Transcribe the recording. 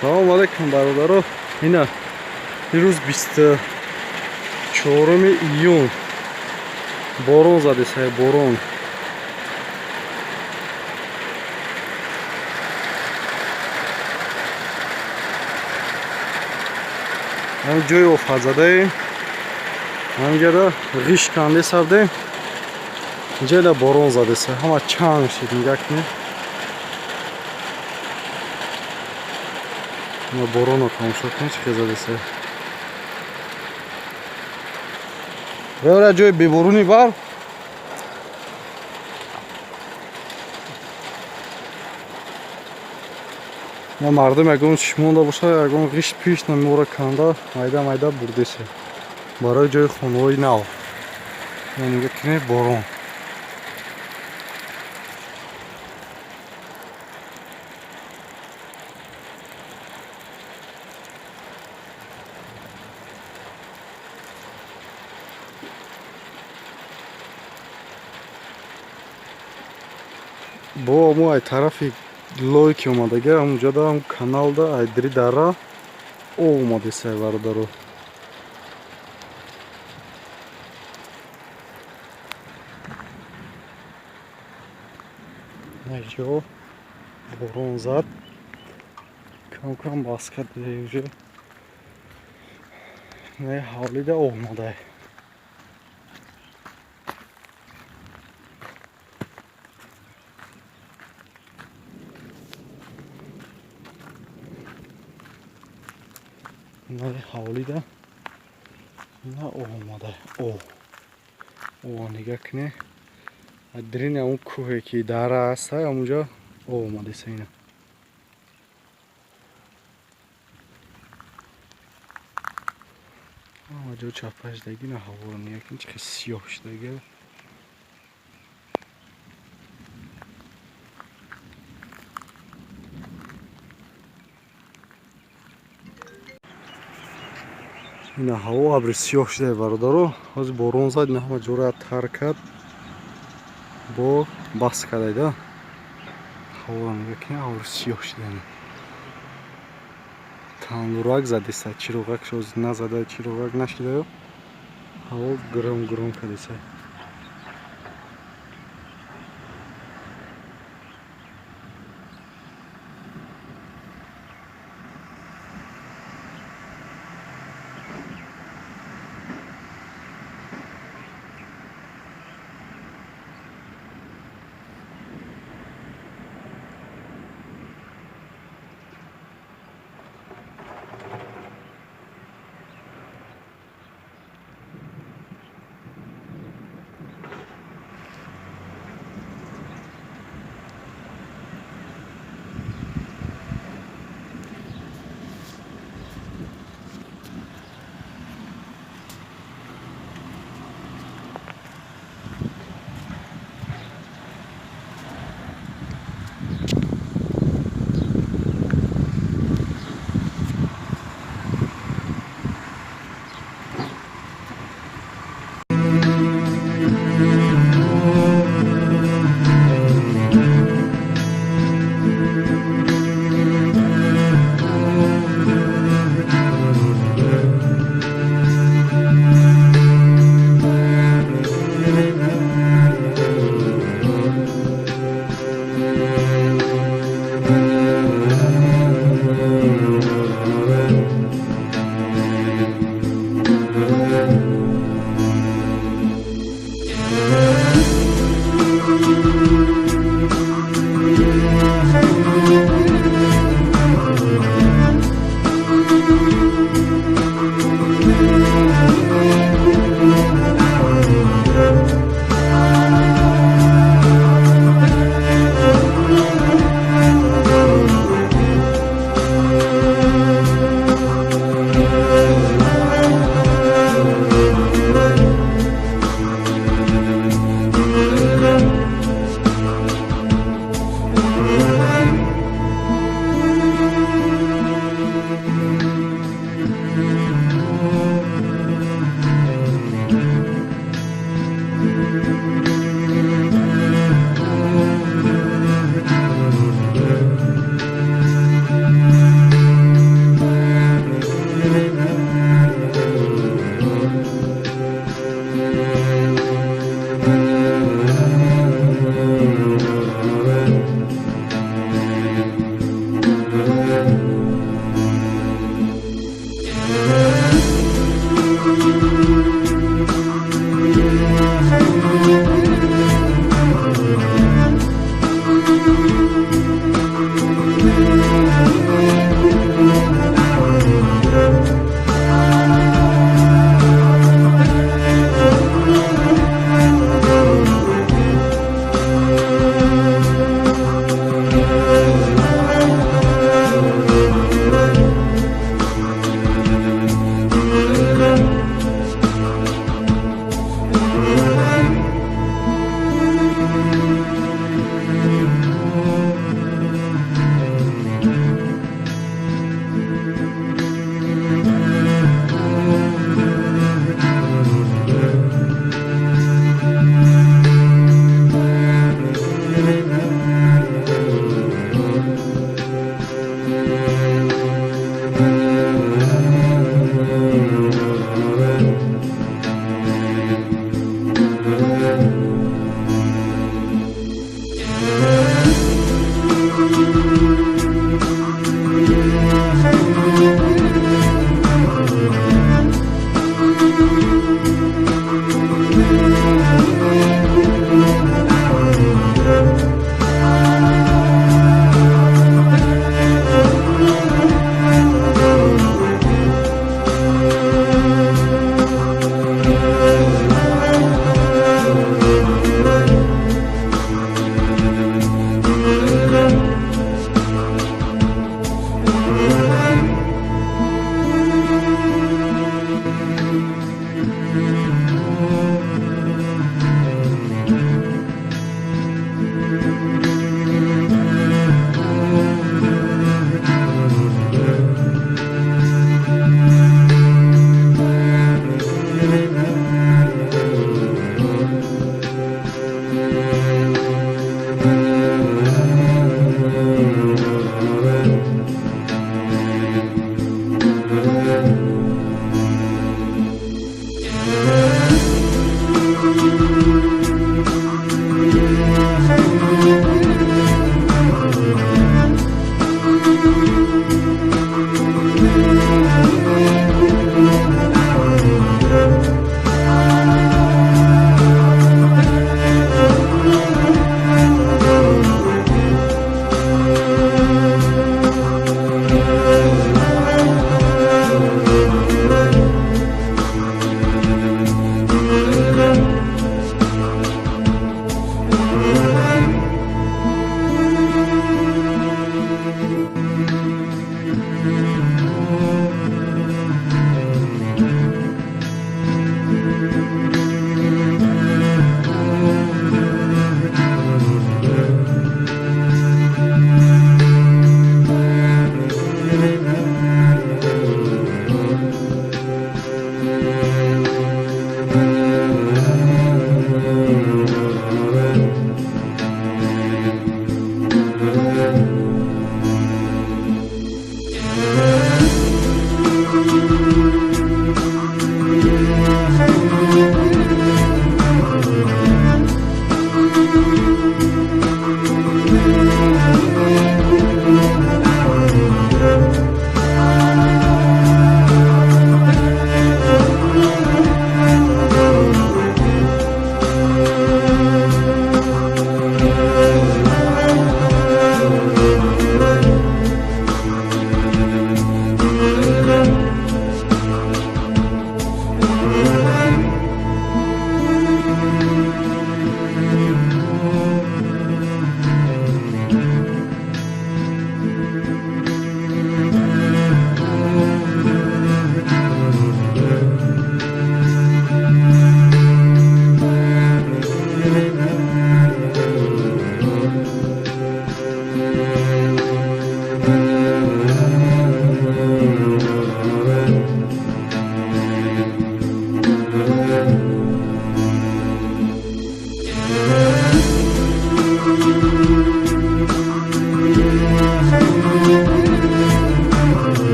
Салом алейкум бародаро. Ина ирӯз 24 июн борон задесай, борон. Ҳам ҷои офатзадаем. Ҳамҷода ғиш канде сардем. Инҷа борон задеса. Ҳама чанг шид, нигоҳ кунед. Ина боронро тамошо кунед, чӣ хел задеса. Бевра ҷои беборуни бар. На мардум ягон чӣ монда боша, ягон ғишт пишт намора канда майда майда бурдесе. Барои ҷои хонаҳои нав. Нигоҳ кунед, борон. Бо мо ай тарафи лой ки омадага, ҳамунҷода ҳам каналда ай дири дара об омадесай, бародаро. Наҷо борон зад, кам кам бас кард уже. Не ҳавлида об омадай. На ҳавлида на об омадай. Об. О, нигоҳ кунед. Дрини он кӯҳе ки дара аст, ҳамунҷо об омадеса ина. Ҳама ҷо чапа шудаги, на ҳаворо нигоҳ кунед, чӣ хел сиёҳ шудаги. Ина ҳаво абри сиёҳ шуда, бародаро. Ҳозир борон зад, ина ҳама ҷора тар кард. Бо бас кардайда. Ҳаворо нигоҳ кунед, абри сиёҳ шуда. Тандурак задеса, чироғак ҳозир назада, чироғак нашидаю. Ҳаво гурум гурум кардеса.